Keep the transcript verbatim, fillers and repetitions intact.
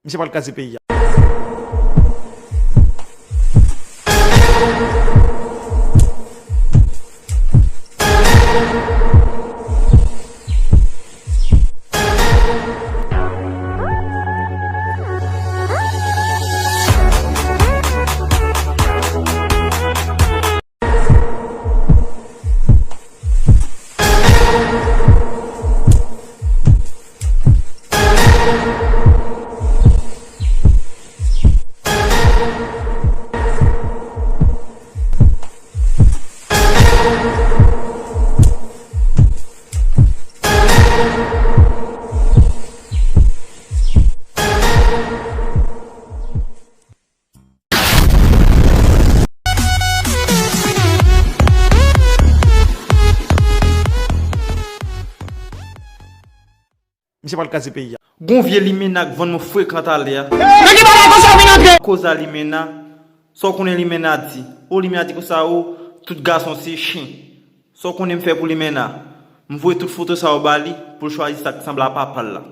Misye pral kraze peyi a. Misye pral kraze peyi a. Gon vye limena k vann mwen frekan talè a. Nan ki bagay konsa w vin antre? Koz a limena, sa w konnen limena di? O, limena di konsa, o, tout gason se chen. Sa w konnen m fè pou limena? M voye tout foto sa yo ba li pou l chwazi sa k sanble a papa l la.